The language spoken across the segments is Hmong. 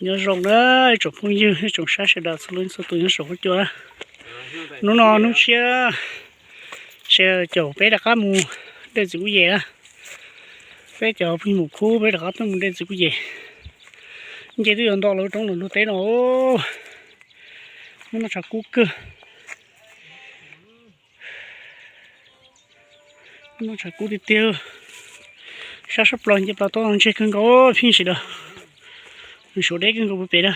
Nyob zoo na, ib tsoom phooj ywg, ib tsoom saib sawv daws txhua leej txhua tus nyob saum huab cua na. Hnub no hnub tshiab, sawv caum peb rov qab mus de txiv kuj yem na. Peb cov phooj ywg mus khub peb rov qab tuaj mus de txiv kuj yem. Nce twb yuav nto lawv roob lawm ntug teb no. Hnub no tshav kub kawg. Hnub no tshav kub tiag tiag. Sab sab plaws nce plaws tuaj no ntseg kawg nkaus phim sim dawm. Nws suav deb kawg nkaus puag pem na.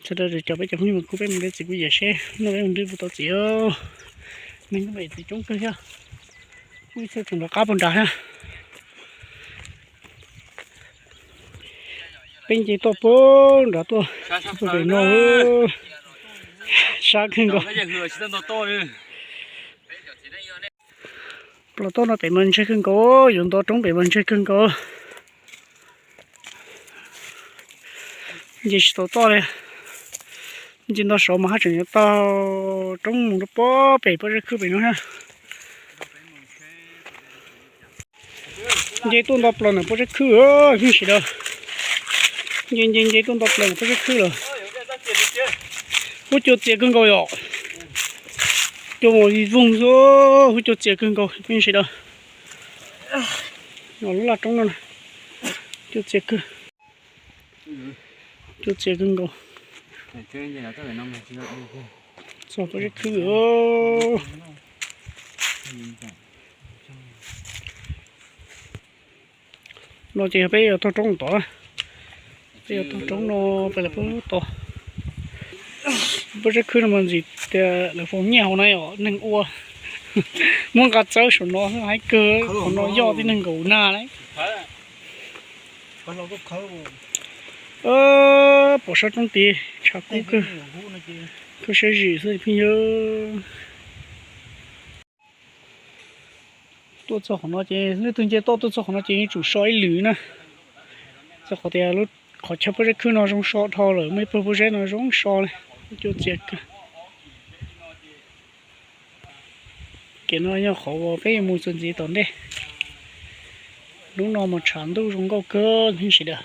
Sawv daws cov peb cov phooj ywg mus khub peb mus de txiv kuj yem seb hnub no peb mus de puas tau txiv. Neeg kuj pem txiv coob kawg thiab. Kuj ib txhia tseem rov qab puag nrad thiab. Peb nce tuaj puag nrad tuaj, puag pem no. Sab kawg nkaus. Plaws tuaj no pem mas ntseg kawg nkaus, yuav nto roob pem mas ntseg kawg nkaus. Nce tsis tau toj li. Nce nto saud mas haj tseem yuav tau roob mus rau puag pem pob zeb khwb pem no thiab. Nce tuaj nto plaws ntawm pob zeb khwb, phim sim dawm. Nce nce nce tuaj nto plaws ntawm pob zeb khwb lawm. Huab cua txias kawg nkaus yom. Cua mus voog xwb, huab cua txias kawg nkaus phim sim dawm. Lub laj roob no cua txias kawg. Cua txias kawg nkaus. Txog pob zeb khwb. No ces yog peb yuav taug roob tod, peb yuav taug roob no peb lawv pub tod. Pob zeb khwb no mas ntxim tias lawv foom nyiaj hauv na yom, neeg ua muab nqa txawb saum no hais kawg, hauv no yoj tib neeg nkaum nag lawm. Pom sab roob tid tshav kub kawg, koj saib zim xwb phooj ywg. Tuaj txog qhov no ces leej twg nce toj tuaj txog qhov no ces yuav tsum so ib lwm na. Txog qhov tias lub qhov chaw pob zeb khwb no zoo so dhau lawm, muaj ib pawg pob zeb no zoo so li, cua txias kawg. Kev no yog qhov uas peb yuav mus txuas ntxiv tom ntej. Hnub no mas tshav ntuj zoo nkauj kawg thiab sawv daws.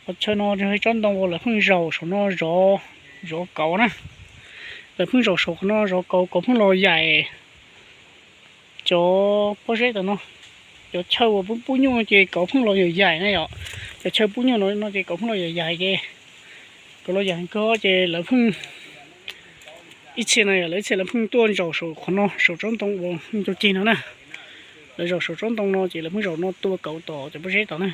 Qhov chaw no yog ib tsob ntoo uas lawv pheej zaum saum no zov, zov kauv na. Lawv pheej zaum saum qhov no zov kauv, kauv pheej los yaim. Cov pob zeb tom no, cov chaw uas pub nyuj ces kauv pheej los yaim yaim na yom. Cov chaw pub nyuj no ces kauv pheej los yaim yaim ces, kauv los yaim kawg ces lawv pheej, ib txhia no yog lawv ib txhia lawv pheej tuaj zaum saum qhov no, saum tsob ntoo uas ncau ceg no na. Lawv zaum saum tsob ntoo no ces lawv pheej zaum no tua kauv tom cov pob zeb tom na.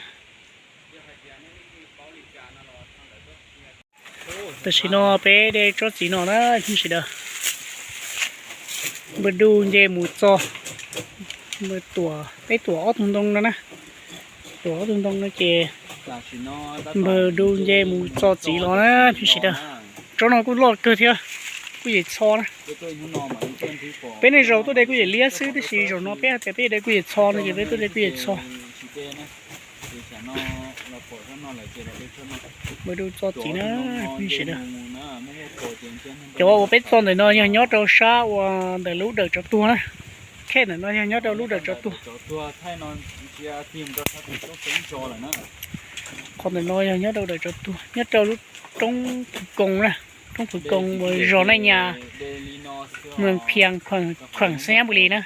Tam sim no peb de tsob txiv no na, sawv daws. Npawg Dub nce mus txo, peb tuam ob tug ntoo no na, tuam ob tug ntoo no ces npawg Dub nce mus txo txiv los na, sawv daws. Tsob no kuj loj kawg thiab, kuj yem txho na. Peb niaj zaus tuaj de kuj yem liab xwb, tiam sis zaum no peb hais tias peb de kuj yem txho no ces peb tuaj de kuj yem txho. Npawg Dub txo txiv na, sawv daws. Cov uas peb txo ntawm no yog nyob rau sab uas ntawm lub dawm tsov tuag na. Khej ntawm no yog nyob rau lub dawm tsov tuag. Qhov ntawm no yog nyob rau dawm tsov tuag, nyob rau lub roob Phuv Koos na, roob Phuv Koos uas zos Naj Nyas, moos Phias, khueem Xeeb Nyab Npus Lis na.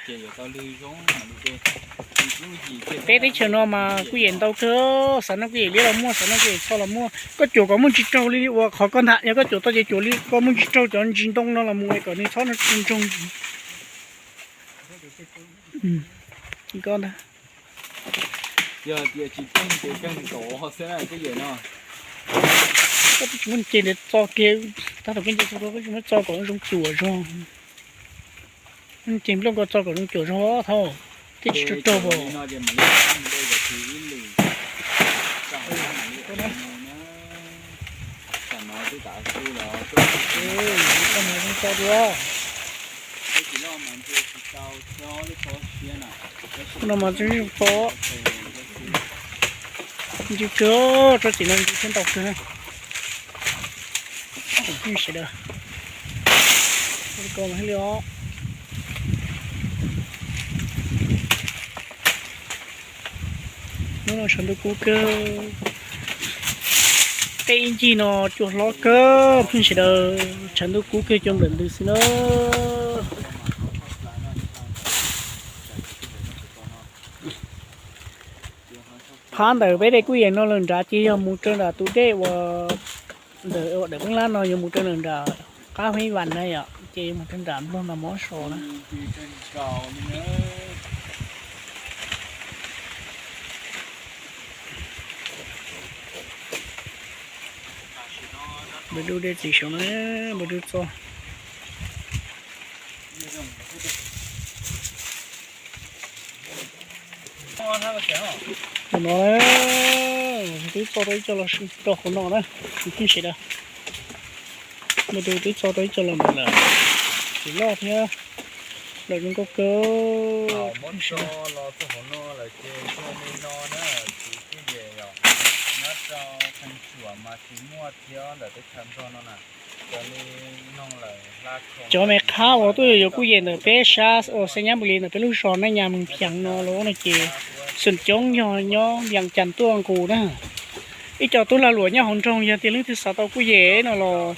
Peb teb chaws no mas kuj yem ntau kawg, xav noj kuj yem liab los muaj, xav noj kuj yem txho los muaj. Koj cuam kom muaj ntsis raug li uas qhov koj ntag, yog koj cuam tau ces cuam li koj muaj ntsis raug cov ntsis ntoo no los mus kom nws txhob ntsoog. Koj ntag. Koj twb tsis muaj ceg ntawd txo kiag, tab tom koj nce txog koj tsis muab txo kom zoo cuam zog. Ceg nplooj ko txo kom zoo cuam zog thaum twb tsis raug raug os. No mas tseem pom ntsis kawg, tsob txiv no ntsis thiab ntau kawg. Sawv daws, ko mas thiaj li os. Hnub no tshav ntuj kub kawg, Ib ncig no cua hlob kawg pheej sawv daws, tshav ntuj kub kiag cua nplawm ntws xwb na. Phab ntawm peb dej Kuj Yem no lawm nrad ces yog mus rau nram tus dej uas ntawm ua dawm Pheeb Lab no yuav mus rau nram qab Pheeb Vas na yom, ces yuav mus rau nram nplog no mov so na. Npawg Dub dej txiv saud na, Npawg Dub txoj. Tus no na, twb txo tau ib co los rau hauv no na, tus pheej sawv daws. Npawg Dub twb txo tau ib co los ntawd lawm, txiv loj thiab lawm zoo nkauj kawg. Cov me qhab uas tuaj yuav Kuj Yem ntawm peb sab uas Xais Nyab Npus Lis ntawm peb lub zos Naj Nyas Mees Phiav no los no ces xum coob yog nyob Vias Cas tuaj nqus na. Ib co tub lag luam nyob hauv nroog yog tias leej twg xav tau Kuj Yem no los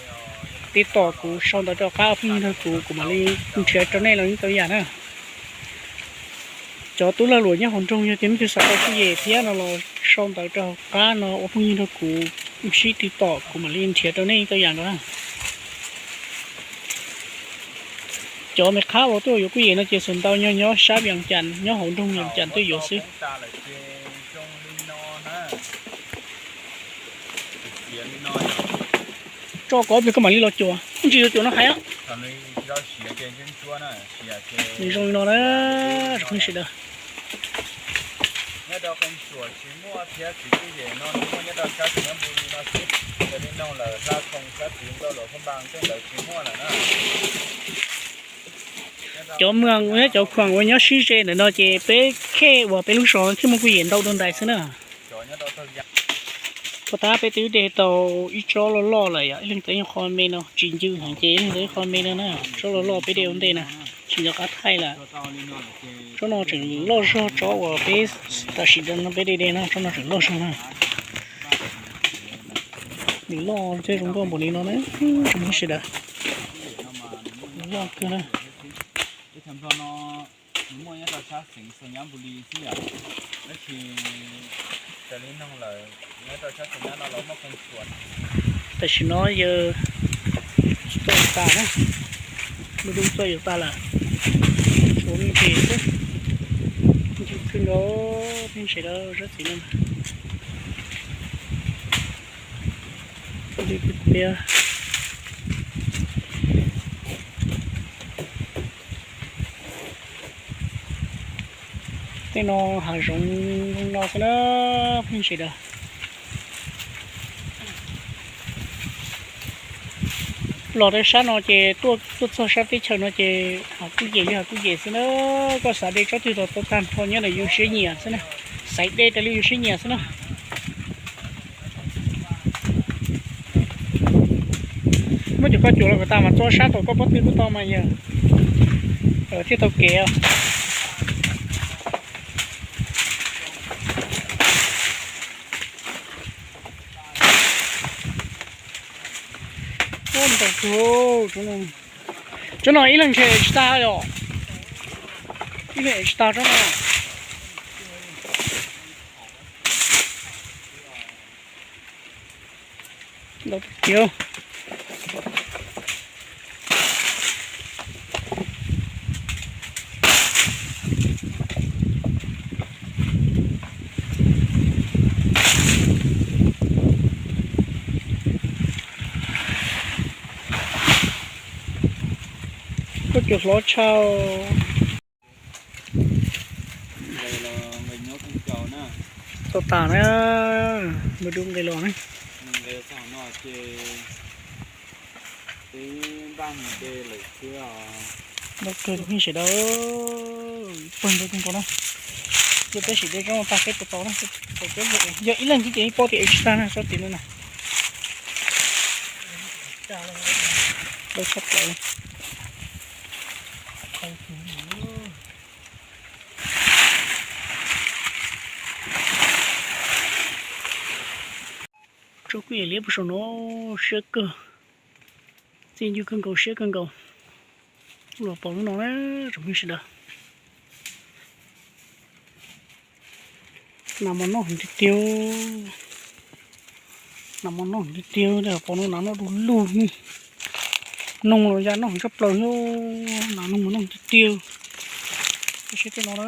tiv tom kuv sau ntawv rau qab phooj ywg nrog kuv, kuv mam li nrhiav rau nej los yeej tau yam na. Cov tub lag luam nyob hauv nroog yog tias leej twg xav tau Kuj Yem thiab no los sau ntawv rau qab no ua phooj ywg nrog kuv sib tiv tom kuv mam li nrhiav rau nej yeej tau yam nkaus na. Cov me qhab uas tuaj yuav Kuj Yem no ces xum ntau nyob nyob sab Vias Cas, nyob hauv nroog Vias Cas tuaj yuav xwb. Tso kov pliag koj mam li los cuam, ib ntsis yuav cuam no hais. Nws zoo li no na, tsoom phooj ywg sawv daws. Cov moos thiab cov khoom uas nyob sib ze ntawm no ces peb khej uas peb lub zos thiaj muaj Kuj Yem ntau dua ntais xwb na. Puag ta peb twb de tau ib tsob loj loj lawm yom, ib leeg tau ib qho me no tsis ncw heev ces ib leeg tau ib qho me no na. Tsob loj loj peb de ua ntej na, tsis nco qab thaij lawm. Tsob no tseem loj zog tsob uas peb tam sim no peb de de no, tsob no tseem loj zog na. Nws loj thiab zoo nkauj npaum li no na, tsoom phooj ywg sawv daws. Nws loj kawg na. Tam sim no yawg txoj yuav tas na, Npawg Dub txoj yuav tas lawm, tshuav me ntsis xwb, ntsis kawg nkaus, pheej sawv daws sab txiv no. Tej no hav zoov zoo no xwb na, pheej sawv daws. Los rau sab no ces tuaj, tuaj txog sab teb chaws no ces hav kuj yem li hav kuj yem xwb na. Koj xav de tsob twg los tau tag nrho nyob ntawm yus siab nyiam xwb na, xaiv de raws li yus siab nyiam xwb na. Muab cov koj cuam los kom tas mas txog sab tom koj pob tw kuj tau mas yog thiaj tau kev. Ntau kawg, tsob no ib leeg ntshe tsis tag yom, ib leeg tsis tag tsob no. Ntau tiag. Koj cuam hlob tshaj. Tau tas na, npawg Dub nqis los na. Ntau kawg tus pheej sawv daws, pawg ntau kawg nkaus na. Yog peb sim de tsob no tag peb tau tau na, yog ib leeg xwb ces yeej paub tias ev tsis tag na tsob tid no na. Dau tshaj plaws li. Roob Kwj Yam liab puag saum no siab kawg, txi ncw kawg nkaus siab kawg nkaus. Los pom lub no na, tsoom phooj ywg sawv daws. Nas mos noj heev tiag tiag. Nas mos noj heev tiag tiag, pom no nas noj du lug. Noog los ya noj heev tshaj plaws thiab, nas noog mas noj heev tiag tiag. Saib tej no na,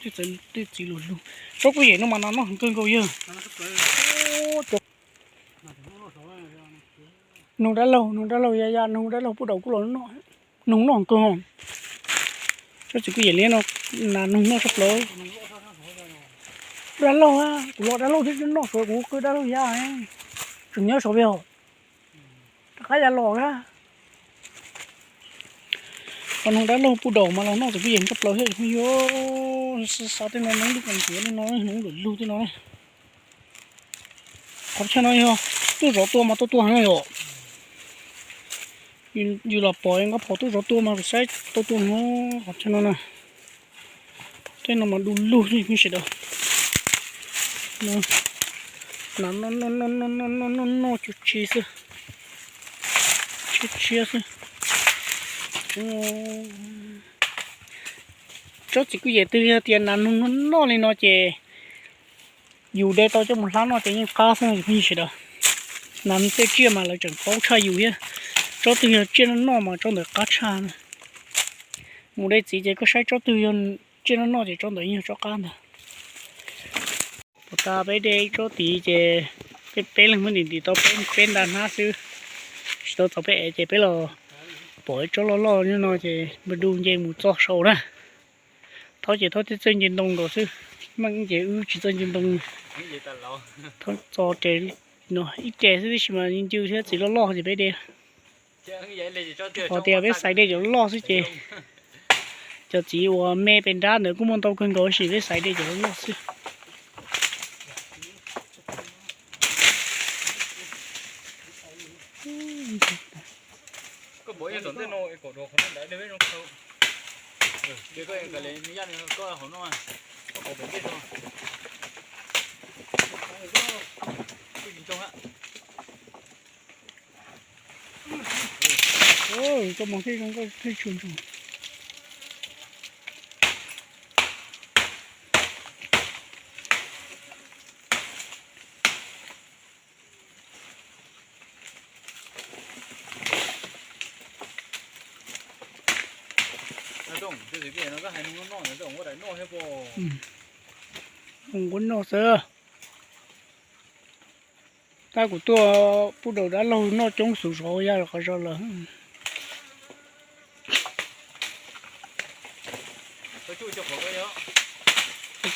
tej txiv luag lug. Roob Kwj Yam no mas nas noj heev kawg nkaus yawg. Noog dab laug, noog dab laug ya ya, noog dab laug puag daus kuj los noj, noog noj kawg. Tsob txiv Kwj Yam liab no nas noog noj tshaj plaws. Dab laug, kuv los dab laug thiab noj saud, kuv qw dab laug ya, tseem nyob saud peb os. Rov qab ya los a. Qhov noog dab laug puag daus mas los noj txiv Kwj Yam tshaj plaws thiab phooj ywg. Xav tej no noog lub qas ntsuav li no, noog lwm lug tej no. Qhov chaw no yog tuaj zov tua mas tuaj tua heev yom. Yus los pom nqa phom tuaj zov tua mas kuv saib tuaj tua heev qhov chaw no na. Tej no mas du lug xwb phooj ywg sawv daws. Nas noj noj noj noj noj noj noj noj tsuj tsi xwb, tsuj tsi xwb. Tsob txiv Kwj Yam twg yog tias nas noog noj li no ces yus de tau coj mus hlab noj ces yeej qab xwb phooj ywg sawv daws. Nas tej tsiaj mas lawv tseem paub tshaj yus thiab. Tsob twg yog tsiaj noj noj mas tsob ntawd qab tshaj. Mus de txiv ces koj saib tsob twg yog tsiaj noj noj ces tsob ntawd yeej yog tsob qab ntag. Puas tas peb de ib tsob tid ces peb peb leeg muab ntim ntim tau peb peb nta hnab xwb, tsis tau txaus peb ev ces peb los pom ib tsob loj loj nyob no ces npawg du nce mus txog saud na. Thaub ces thaub tej txawj nce ntoo nkaus xwb, meej ces wb tsis txawj nce ntoo. Thaub txo tes no ib tes xwb tib si mas ncw thiab txiv loj loj ces peb de. Qhov tias peb xaiv de cov loj xwb ces cov txiv uas me pes nrab ntawd kuj muaj ntau kawg nkaus tab sis peb xaiv de cov loj xwb. Koj mos thiaj zoo nkauj thiaj tshua ntsoog. Nquab noj xwb. Tab kuv tuaj pub daus dab laug noj coob xus zov ya los qhov zog lawm.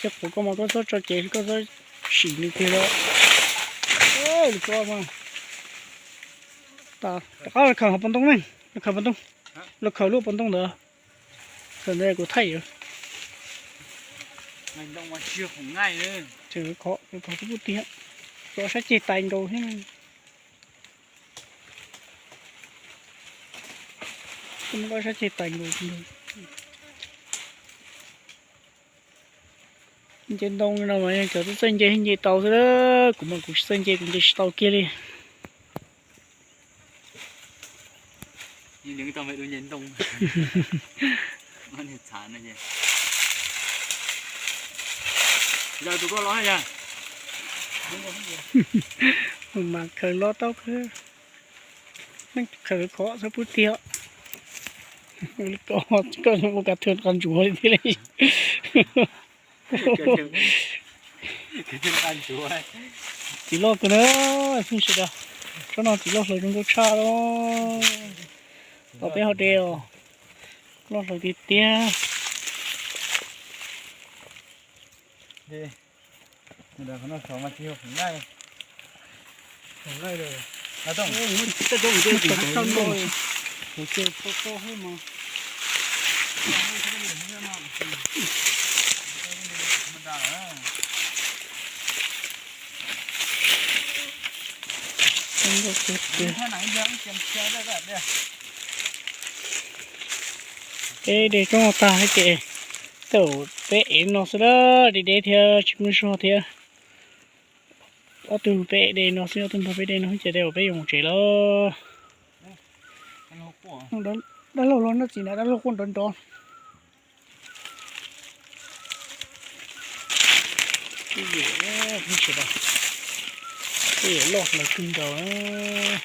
Cov qhuav koj mas koj txhob tso cev, koj txhob sim nws tiag los. Rov qab los khawm hauv paus ntoo ne, los khawm paus ntoo, los khawm lub paus ntoo ntawd. Khawm ntawd kuv thaij yuav. Khov, khov twb pub tiag, tso sab ceg tais nkaus thiab. Koj sab ceg tais nkaus. Nce ntoo no mas yog cov txawj nce nce tau xwb, kuv mas kuv tsis txawj nce, kuv nce tsis tau kiag li. Mas khaws lo tau, khaws khov txhob pub tiag. Koj ua kav thwm qas ntsuav li thiab li. Txiv loj kawg na, phooj ywg sawv daws. Tsob no txiv loj hlaws zoo nkauj tshaj los. Los peb ho de os. Loj hlaws tiag tiag. Peb de tsob no tag thiab ces tej zaum peb ev no xwb, deb deb thiab tsis muaj zog thiab. Ob tug peb de no xwb, ob tug nrog peb de no ces de uas peb yuav mus tsev lawm. Dab laug los noj txiv na, dab laug quaj nrov nrov. Tej yam loj lawm kawg nkaus.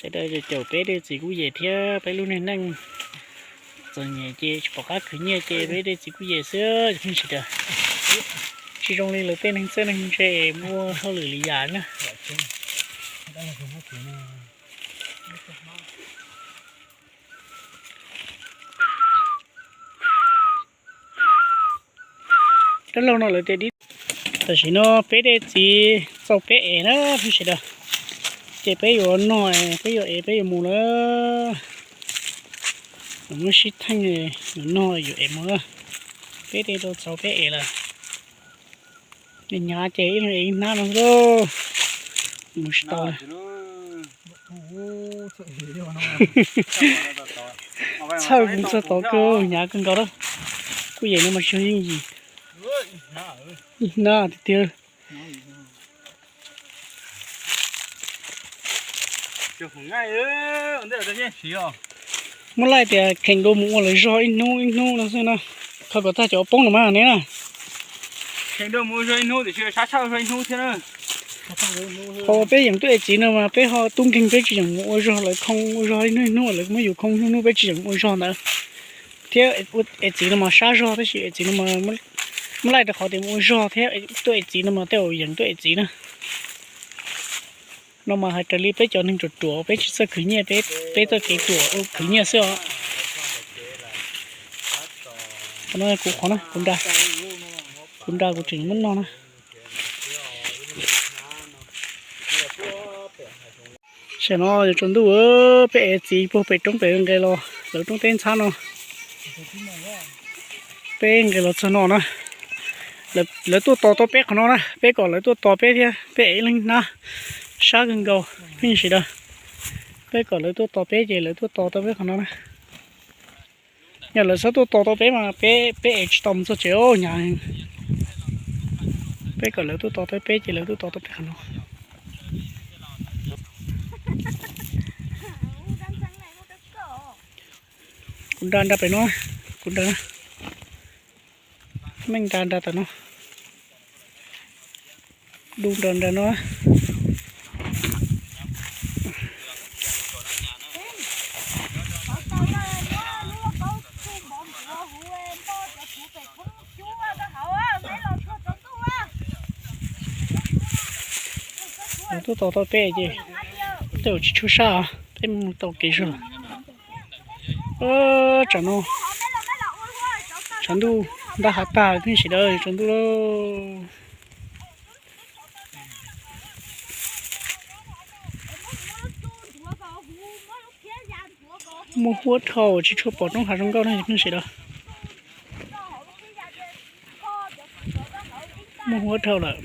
Sawv daws caum peb de txiv kuj yem thiab, peb lub neej neej txom nyem ces tsis pom qab khwv nyiaj ces peb de txiv kuj yem xwb cov phooj ywg sawv daws. Tsis zoo li lawv tej neeg txawj neeg ntse muaj hauj lwm li yam na. Dab laug no lawv tias dib. Tam sim no peb de txiv txaus peb ev na phooj ywg sawv daws, ces peb yuav noj, peb yuav ev, peb yuav mus lawm. Muab sib theej, yuav noj yuav ev mus lawm. Peb de rau txaus peb ev lawm. Hnyav ces ib leeg ev ib hnab no lauj. Mus tsis tau lawm. Txhawj mus txog tod kawg, hnyav kawg nkaus lawm. Kuj yem no mas tsis yog yooj yim. Ib hnab tiag tiag. Muab laij tias kheev dua mus ua lawv zog ib hnub ib hnub no xwb na. Kho kom tag cov poob no mas ne na. Qhov uas peb yeem tuaj ev txiv no mas peb ho tub nkeeg, peb tsis yeem mus ua zog lawv khoo ua zog ib hnub ib hnub, lawv muab yus khoo hnub hnub peb tsis yeem ua zog ntawd. Thiab ev txiv no mas sab zog tab sis ev txiv no mas muab laij rau qhov tias mus ua zog thiab tuaj ev txiv no mas tej zaum yeem tuaj ev txiv na. No mas hais raws li peb cov neeg ruam ruam peb tsis txawj khwv nyiaj, peb txoj kev ruam ua khwv nyiaj xwb os. Qhov no kuv qhov na, kuv nra, kuv nra kuv tseem muab noj na. Tam no yuav tsaus ntuj, peb ev txiv puag pem roob pem nqes los lawv roob teb ntxhab no. Peb nqes los txog no na, lawv tuaj tos tau peb qhov no na, peb kom lawv tuaj tos peb thiab peb ev ib leeg hnab, sab kawg nkaus phooj ywg sawv daws. Peb kom lawv tuaj tos peb ces lawv tuaj tos tau peb qhov no na. Yog lawv txhob tuaj tos tau peb mas peb, peb ev tsis tau mus txog tsev os hnyav. Peb kom lawv tuaj tos tau peb ces lawv tuaj tos tau peb qhov no. Kuv nra nra pem no, kuv nra, meej nra nra tam no, du nra nra no. Lawv tuaj tos tau peb ces tej zaum tsis tshua sab, peb mus tau kev zog. Tsam no, tshav ntuj ntab hav tag phooj ywg sawv daws, tsaus ntuj lauj. Muaj huab dhau tsis tshua pom roob hav zoo nkauj no phooj ywg sawv daws. Muaj huab dhau lawm.